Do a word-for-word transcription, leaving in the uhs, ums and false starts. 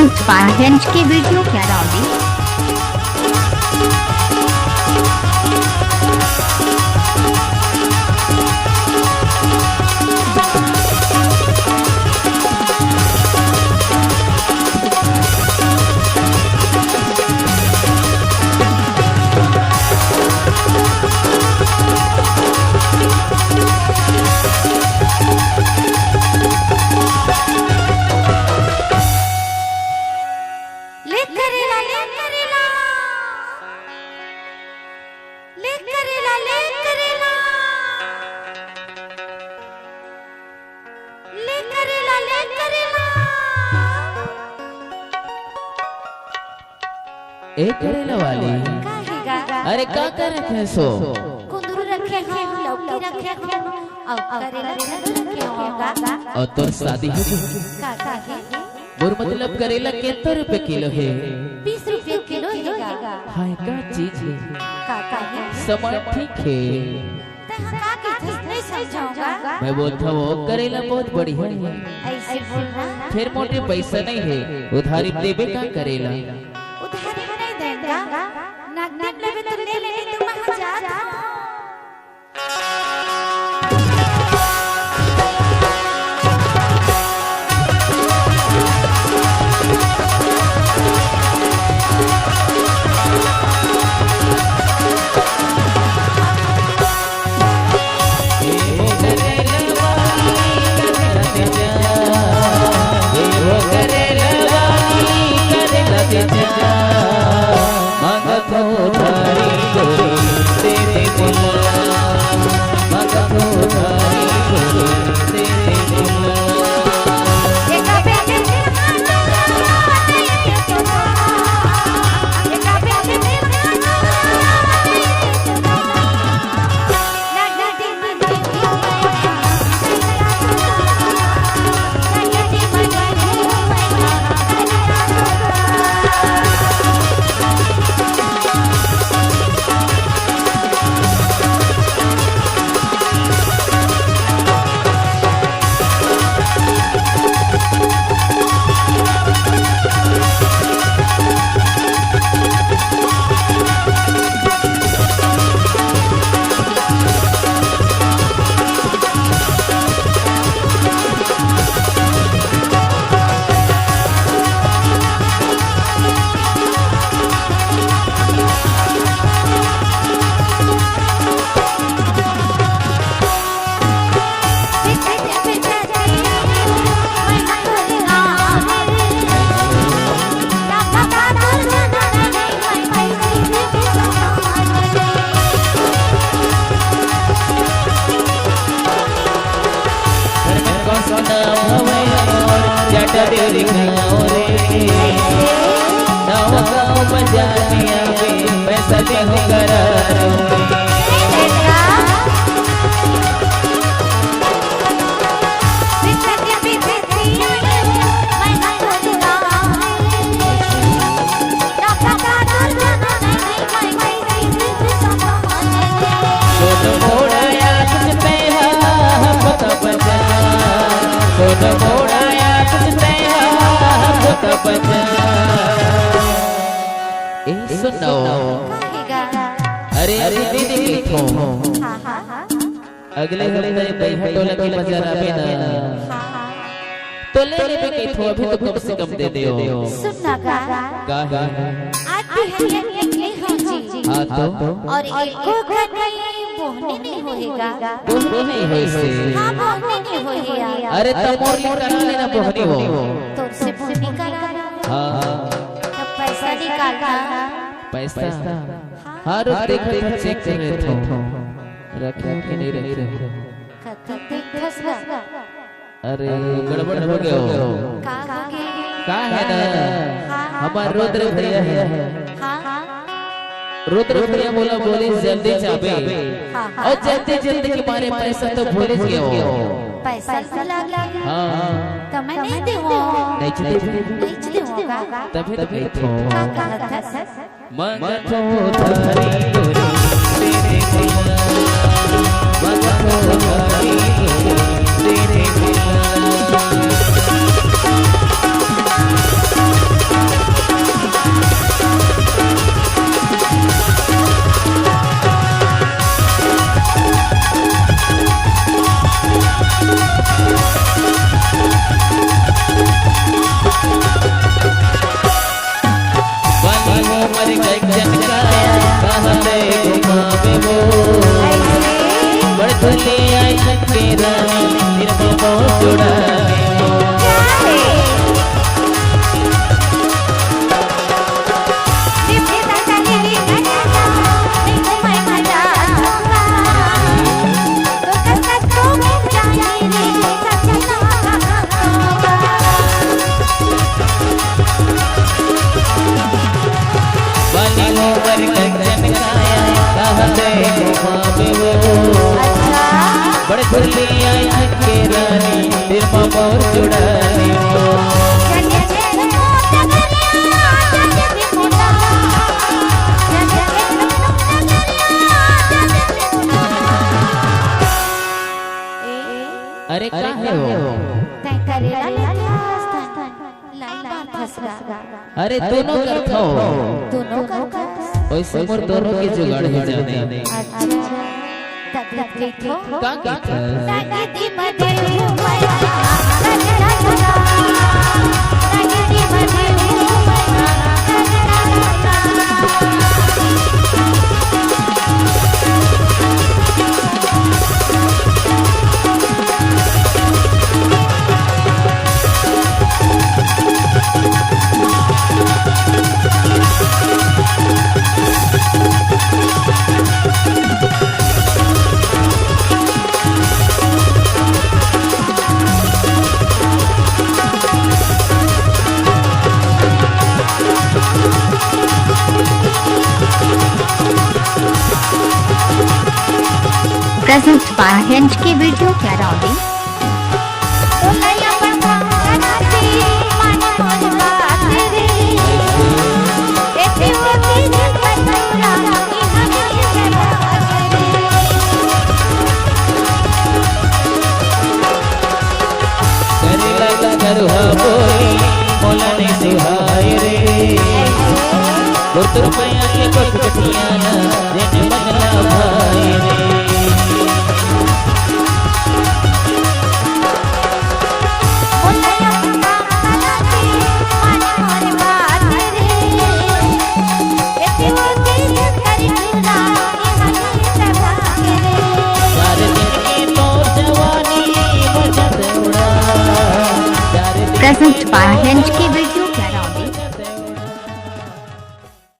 उत्पादगंज के वीडियो क्या राउडी। ले करेला, ले करेला, ले करेला, ले करेला, ले करेला, ले करेला। ए करेला वाली, का हे गा? अरे का करत हे सो? कुंदरू रखे हो, लौकी रखे हो, अउ करेला रखे हो गा। अउ तोर शादी हो गे? का, का हे? मोर मतलब करेला केतना रुपया किलो हे? बीस रुपया किलो हे गा। हाय का चीज हे? का, का हे? समय ठीक हे। तैं ह का कहिथस, नइ समझंव गा। मैं बोलथंव वो करेला बहुत बढ़िया हे। अइसे बोल ना। फेर मोर करा पइसा नइ हे, उधारी म देबे का करेला? उधारी म नइ देंव गा, नगदी म लेबे त ले ले, नइ त मैं ह जात हंव। ए सुनो। अरे अभी दे दे कहिथों। हाँ, हाँ। अगले हफ्ता ये बइहा टोला के बाजार आबे ना। हाँ, हाँ। तो ले लेबे कहिथों, अभी तो कम से कम दे देव। सुन ना गा। का हे? आज बिहनिया निकले हंव जी। हाँ तो? अउ एको कनी बोहनी नइ होय हे गा। बोहनी नइ होय हे। हाँ, बोहनी नइ होय हे यार। अरे त मोर ले करा लेना बोहनी हो। तोर से बोहनी करा लेना। हाँ। त पइसा निकाल ना। पइसा? हाँ, रुक, देखत हंव, चेक कर लेथंव। रखे हो कि नइ रखे हो? कथी देखथस गा? अरे, गड़बड़ हो गे हो। का हो गे? का हे ना? हाँ, हाँ। हमर रुद्र भइया हे। हाँ, हाँ। रुद्र भइया मोला बोलिस जल्दी चाबे। हाँ, हाँ। अउ जल्दी जल्दी के मारे पइसा तो भूलिस गे हो। पइसा भुला गे। हाँ। त मैं नइ देवंव। नइ देवंव। नइ देवंव का? तभे तो कहिथंव। का कहत हस? रानी, सिर में मोर चुड़ा ले। बाली उमर कंचन काया, कहाँ से घुमावे वो। अच्छा। बड़े खुली आई थके रानी, सिर में मोर चुड़ा ले वो। अरे, का हे वो? तैं करेला लेथस, लाई बात हस गा। अरे, दोनों करथो। दोनों करथस। ओइसे मोर दोनों के जुगाड़ हो जाने। अच्छा, तब कहिथो। का कहिथस? Present by H K Video Karauli. करे लगा करुहा बोली, मोला नहीं सुहाय रे। गुरतुर मैया के कोटकटिया ना, जेन बदला भाई रे। Present by H K Video.